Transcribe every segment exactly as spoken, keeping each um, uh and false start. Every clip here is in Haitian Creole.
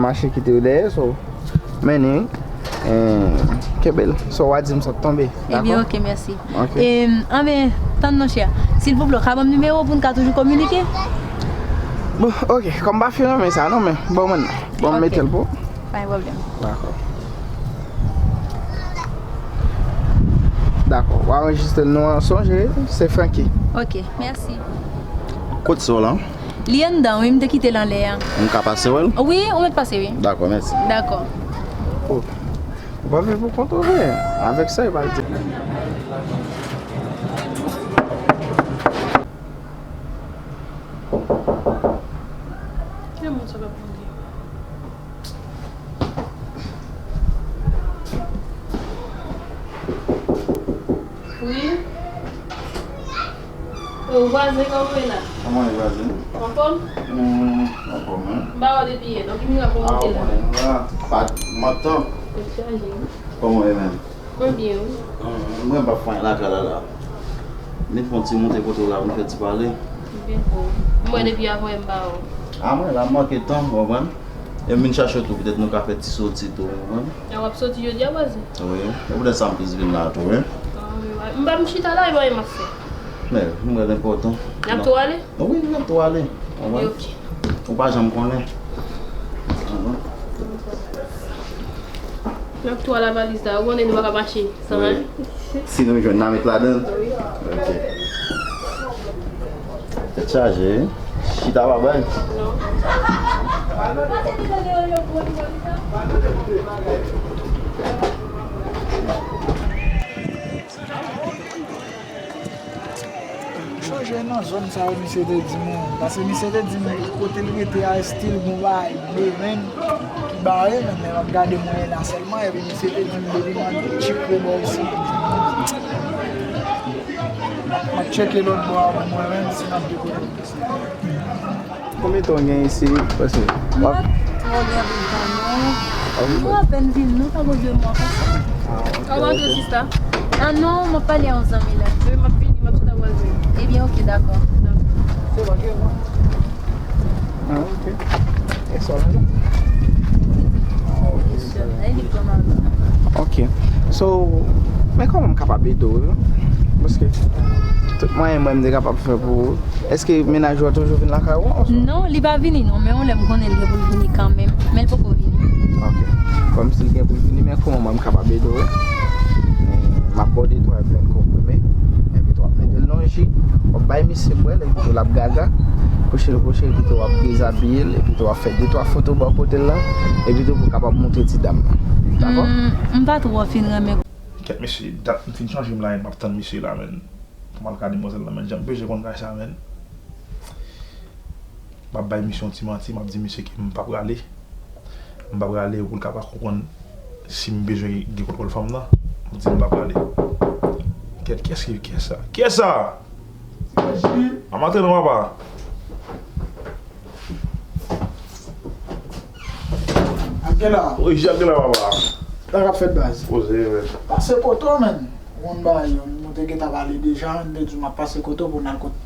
Mache kite yo dèyè, so, mennen, eh, kenbe l. So, w a di m sa k tonbe. Ebyen, dakò? Ok, mèsi. Ok. E, anben, tann non, chè. Silvouplè, w ka ban m nimewo w pou n ka toujou kominike? Bon, ok, kòm m pa fin renmen sa, non, men, bon, mwen, bon, m Ok. mete l pou ou. Pa gen pwoblèm. Dakò. Dakò. W a anrejistre non an, sonje, se Francky. Ok, mèsi. Kot sa w la? Li anndan, wi, m te kite l anlè a. M ka pase wè l? Wi, ou mèt pase, wi. Dakò, mèsi. Dakò. Oh. Ou pa vin pou kont ou, wi. Avèk sa, yo pral di. Ki moun sa k ap mande? Wi. Yo, vwazen, kòman w ye la? Kòman w ye, vwazen? Anfòm? Hmm, anfòm, wi. M pa wè w depi yè, donk ki mirak ou monte la? Ah, ou konnen, nou la, pa, m ap tann. Tèt chaje, wi. Kòman w ye menm? Mwen byen, wi. Hmm, mwen pa fè anyen lakay la, la. Met yon ti moute kote w la pou n fè ti pale. Byen, bon. Mwen depi avan m pa wè w. Ah, mwen la, m manke tan, w konprann? E m vin chache w tou, petèt nou ka fè ti soti tou, w konprann? A, w ap soti jodi a, vwazen? Wi, e poutèt sa m plis vin la tou, wi. Ah, wi, wi. M pa m chita la, e pa anyen m ap fè. Men, m wè l enpòtan. N ap tou ale? Wi, n ap tou ale. W konprann? Ok. Ou pa janm konnen. W konprann? N ap tou ale a valiz la. Ou konnen nou pa ka mache. Sa va? Wi. Si nou jwenn, n a met ladan l? Wi. Ok. Tèt chaje, wi. Chita pa bay. Non. Sonje nan zòn sa yo, misye te di m, paske misye te di m kote l rete a, estil gon bagay ble, menn, ki bare, menn, men m ap gade mwen la sèlman, epi misye te di m depi m ap tchik rebò isi, m ap tcheke lòt bò a pou mwen menm, si m ap de kote. Konbyen tan w gen isi, paske w ap... Mwen twò gen anpil tan, non. Ah, wi. Mwen apèn vin, non, pa Bondye mwen konsa. Ah, ok, ok. Kòman w ye, sista? Ah, non, mwen ap pale a yon zanmi la. Wi, m ap vini, m ap chita vwazen. Ebyen, ok, dakò. Dakò. Se pa gen mwen. Ah, ok. E sa w la, non? Ah, ok. Sure, e li pran mari. Ok. So, men kòman m kapab ede w, non? Paske tout mwayen mwen m te kapab fè pou ou. Èske mennaj ou a toujou vin lakay ou an? Non, li pa vini non, men yon lè m konnen l gen pou l vini kanmenm, men l poko vini. Ok. Kòmsi l gen pou l vini, men kòman mwen m kapab ede w? M ap ba w de twa grenn konprime, epi w ap mete l nan ji, w ap bay misye bwè l, epi tou l ap gaga, kouche l kouche, epi tou w ap dezabiye l, epi tou w ap fè de twa foto bò kote l la, epi tou pou w kapab montre ti dam nan. Dakò? Mm, m pa twò fin renmen. Kèt mesye, dat m fin chanje m la, m ap tann misye la, menn. Pou m al ka demwazèl la, menn, jan m bezwen konn kay sa, menn. M ap bay misye yon ti manti, m ap di misye ke m pa prale. M pa prale pou l ka pa konprann si m bezwen gen kontwòl fanm nan. M di m pa prale. Kèt, kiyès ki, kiyès sa? Kiyès sa? An maten non, papa. Ak gen la. Wi, Jacques la, papa. Sa k ap fèt, baz? Poze, wi. Pase kote w, menn. Ou konn bagay yo, nou te gentan pale deja, m te di w m ap pase kote w pou n al kot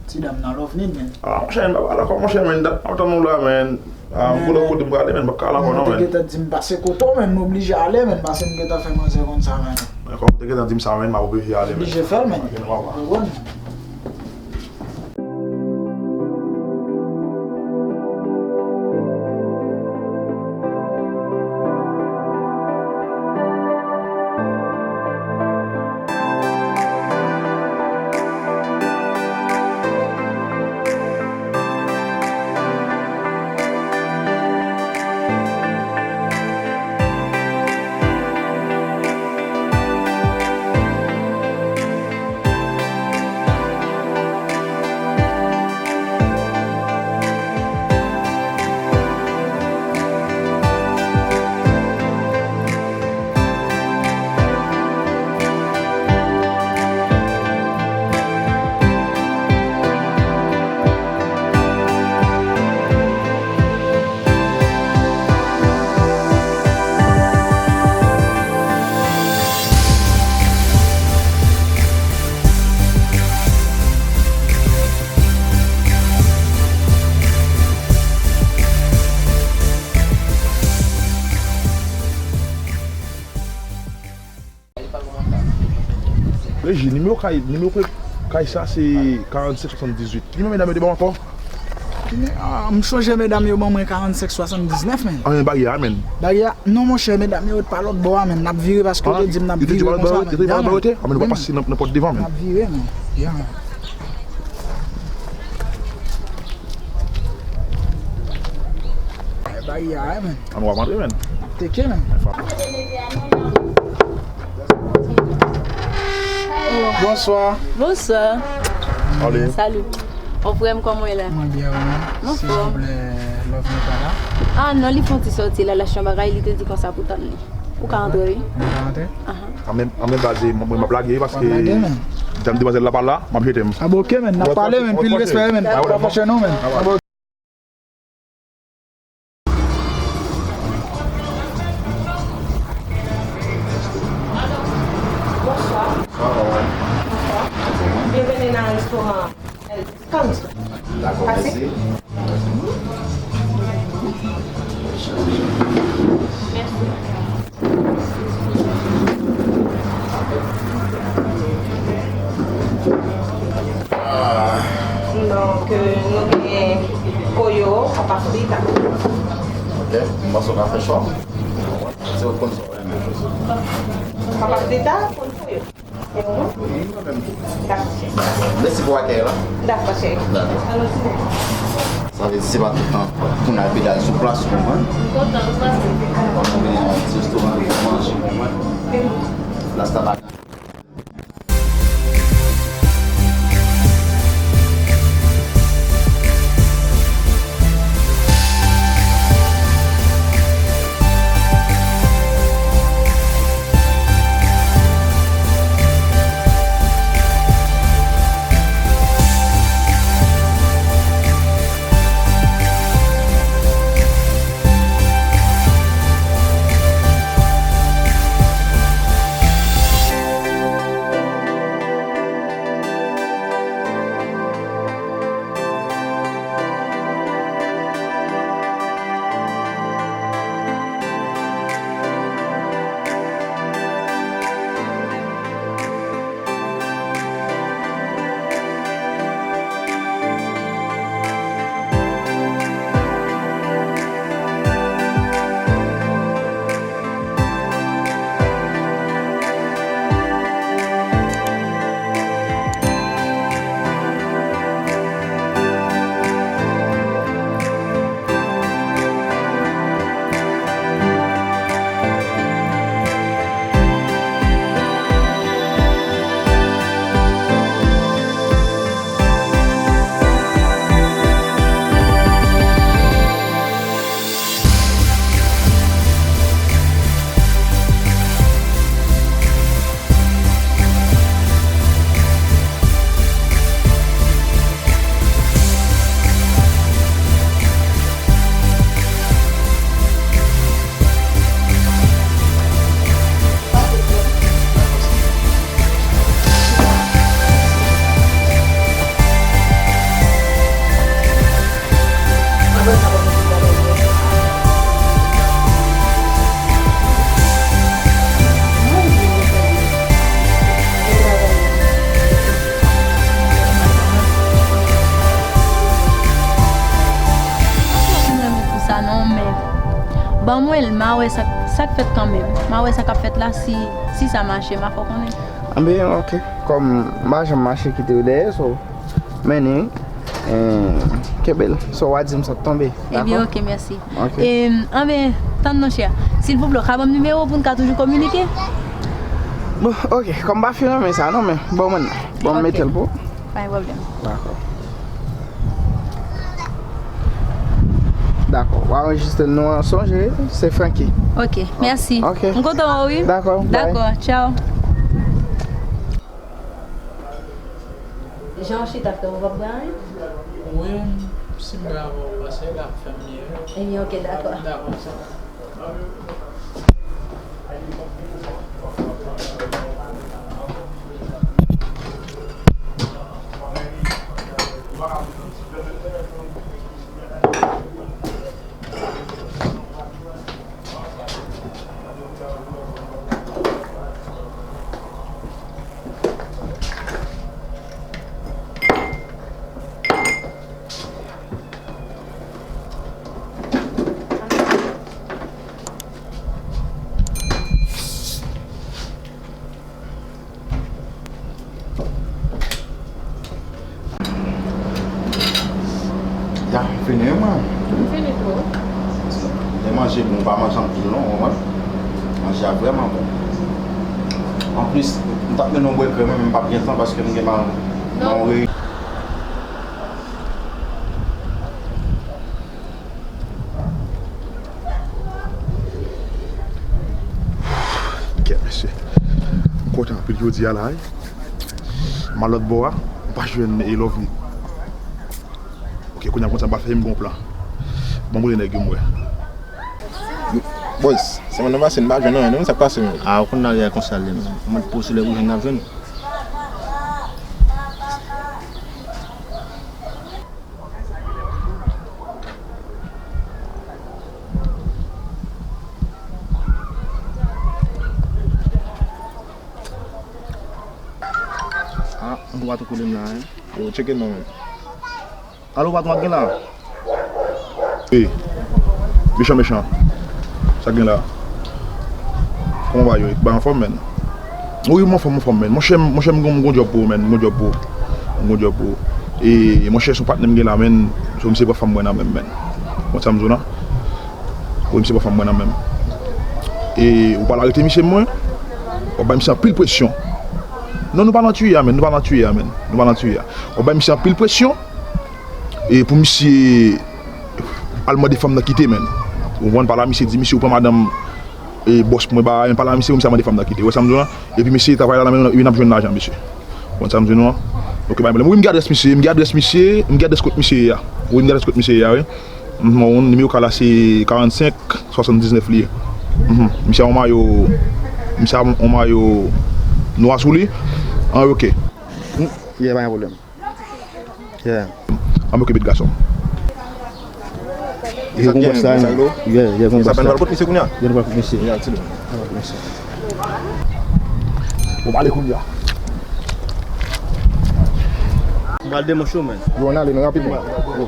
ti dam nan Lovenin, menn. Ah, monchè, m pa pale ankò, monchè, menn, dat m ap tann ou la, menn. Ah, m gon lòt kote m prale, menn, m p ap ka al ankò, non, menn. Ou te gentan di m pase kote w, menn, m oblije ale, menn, paske m gentan fè manzè konn sa, menn. Men kòm ou te gentan di m sa, menn, m ap oblije ale, menn. Oblije fè l, menn. Ok, non, papa. Ou konprann? Nimewo kay, nimewo kay sa se karannsenk swasanndizuit. Nimewo medam yo te ba w ankò? Ah, m sonje medam yo ban mwen karannsenk swasanndiznèf, men. Anyen baryè a, men. Baryè a, non, monchè, medam yo pa lòt bò a, men. N ap vire paske yo te di m n ap vire konsa, men. Yo te di w pa lòt bò, yo te? Ah, men nou pa pase nan, nan pòt devan, men. N ap vire, men. Ya, men. Baryè a, men. An w ap antre, men. N ap teke, men. Bonswa. Bonswa. Ale. Salut. Ò, frè m, kòman w ye la? Mwen byen, ou menm? Mwen anfòm. Silvouplè, love nou pa la? Ah non, li fè yon ti sòti la, l al achte yon bagay, li te di konsa pou tann li. Ou ka antre, wi. Mwen ka antre? Ahan. An men, an men baz, mwen, mwen m ap lage, paske w ap lage, men. Jan demwazèl la pa la, m ap jete m. Ah, bon, ok, men, n ap pale, men, pil respè, men. Pa fòse non, men. Bonswa. Bonswa. Byenveni nan restoran El Descanso. Dakò, mèsi. Mèsi. Donk, nou gen koyo, papa frita. Ok, m panse w ka fè chwa. Se ou k konn sa w renmen. Papa frita, konn koyo. E ou menm? Dakò. Mèsi pou akèy la. Dakò, cheri. Dakò. Sa vle di se pa tout tan pou n al pedal sou plas, ou konprann? M kontan, nou pase. Ou gen yon ti restoran pou manje, ou konprann? Plas la pa Ban mwen l, m a wè sa, sa k fèt kanmenm. M a wè sa k ap fèt la, si, si sa mache, m a fè w konnen. Anben, ok. Kòm m pa janm mache kite w dèyè, so, mennen, eh, kenbe l. So, w a di m sa k tonbe. Ebyen, dakò? Ok, mèsi. Ok. E, anben, tann non, chè. Silvouplè, w ka ban m nimewo w pou n ka toujou kominike? Bon, ok. Kòm m pa fin renmen sa, non, men, bon, mwen, bon, m mete l pou ou. Pa gen pwoblèm. Dakò. Dakò. W a anrejistre non an, sonje, se Francky. Ok, mèsi. Ok. M kontan wè w, wi. Dakò, bye. Dakò, tchaw. Jan w chita, frè m, ou p ap bwè anyen? Wi, si m bwè avan w pase, l ap fè m mye. Ebyen, ok, dakò. Dakò, sa va. Fini, wi, mwen. M fini tou. Lè manje bon, pa manje anpil non, ou konprann? Manje a vrèman bon. Anplis, m t ap mennen yon bwè krèm, men m p ap gen tan paske m gen mal nan yon reyinyon. Kèt, mesye. M kontan anpil jodi a la, wi. M al lòt bò a, m pa jwenn e Lovely. Ok, kounye a m konn sa m pral fè, m gen yon plan. Ban m rele nèg yo m wè. Boys, semèn nan pase m pa jwenn anyen non, sa k pase menm? Ah, ou konn lari a konsa l ye menm. Ou mèt pouse lè pou jwenn n ap jwenn. Ah, yon patwon koule m la, hein. Yo, tcheke non menm. Alo, patwon, sa k gen la? Wi. Mechan, mechan. Sa k gen la? Kòman w ye? Ou anfòm, menn? Wi, m anfòm, m anfòm, menn. Monchè, m, monchè, m gon, m gon djòb pou ou, menn. M gon djòb pou ou. M gon djòb pou ou. E, monchè, se yon patnè m gen la, menn. So, misye pran fanm mwen nan men m, menn. Ou konn sa m di w la? Wi, misye pran fanm mwen nan men m. E, ou pral arete misye, mwen? W ap bay misye anpil presyon. Non, nou pa nan tiye a, menn. Nou pa nan tiye a, menn. Nou pa nan tiye a. W ap bay misye anpil presyon. E pou misye al mande fanm nan kite, menn. Ou konprann, pale a misye, di misye ou pran madanm, e, bòs mwen ba, men pale a misye pou misye al mande fanm nan kite. Ou wè sa m di w la? Epi misye travay la nan men nou, epi n ap jwenn lajan, mesye. Ou konprann sa m di nou an? Ok, pa gen pwoblèm. Wi, m gen adrès misye, m gen adrès misye, m gen adrès kot misye ye a. Wi, m gen adrès kot misye ye a, wi. Mhm, nimewo kay la se karannsenk swasanndiznèf li ye. Mhm, misye a yon mayo, misye a yon mayo nwa sou li. An, ok. Mm, yeah, pa gen pwoblèm. Yeah. An, m okipe de gason. Yo gon bòs la, yeah, yo gon bòs la. Sa pa n pral kot misye kounye a? Yo pral kot misye. Yeah, ti. Pral kot misye. Bon, m ale kounye a. M pral demontre w, menn. Yo, ann ale, men rapidman. Yo.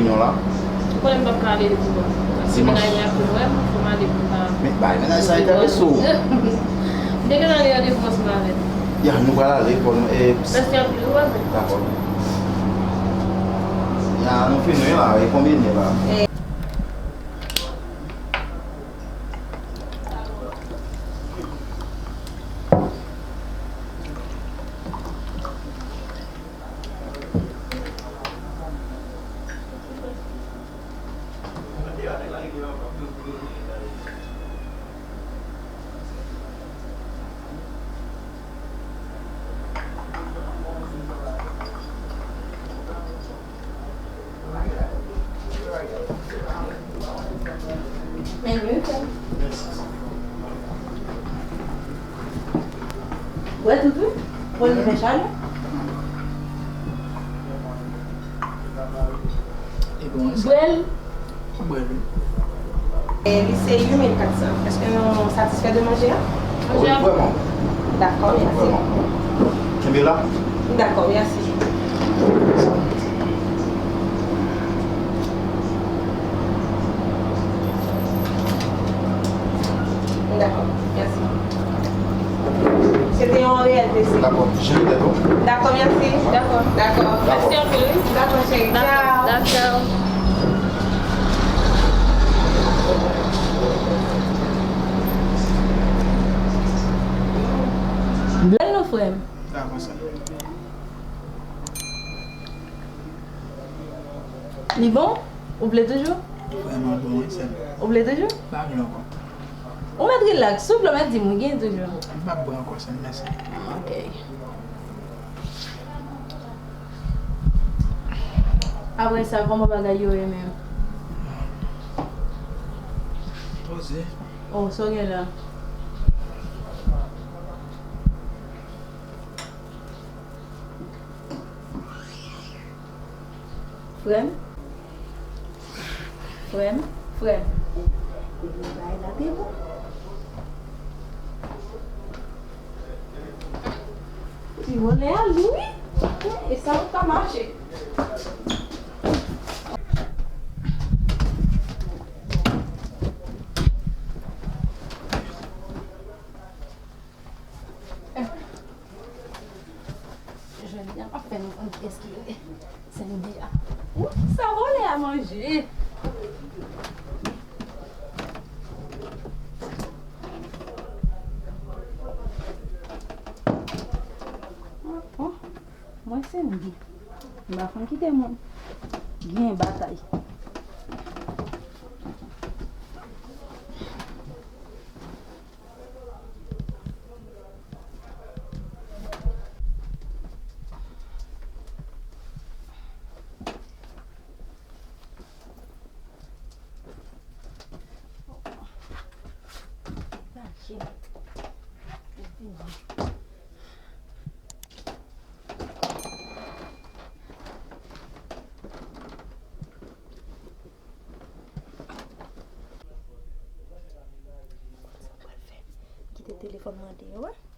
Yon la. Ou konnen m p ap ka ale depi bon. Paske mennaj mwen ap vin wè m, fò m ale pou m ta. Men bay mennaj sa enterese w. M te gentan gen randevou ansanm avè l. Ya, nou pral ale, fò nou, e, mèsi anpil, wi, bòs. Dakò. Ya, nou fini la, e konbyen n ye la? E. Men wi, frè. Bwè tout, wi. Bwè l fè chalè. E bon, sa. Bwè l. Bwè l, wi. E, li se uit mil kat san. Èske nou satisfè de manje a? Wi, vrèman. Dakò, mèsi. Vrèman. Kenbe la. Dakò, mèsi. Dakò, mèsi. Se te yon reyèl plezi. Dakò, jere tèt ou. Dakò, mèsi. Dakò. Dakò. Mèsi anpil, wi. Dakò, cheri. Dakò. Tchao. Dakò. Bèl non, frè m. Dakò, sa. Li bon? Ou vle toujou? Vrèman bon, wi, sè m. Ou vle toujou? M pa vle ankò. Ou mèt rilaks, si w vle, w mèt di m, ou gen toujou. M p ap bwè ankò, sè m, mèsi. Ok. Apre sa, kòman bagay yo ye menm? Poze. Oh, sa w gen la? Frè m? Frè m? Frè m? Bagay la te bon. Ti vòlè a lou wi. E sa ou ka mache. Se m gen. M pa konn kite moun. Gen batay. Sa m pral fè? Kite telefòn mwen deyò, wi.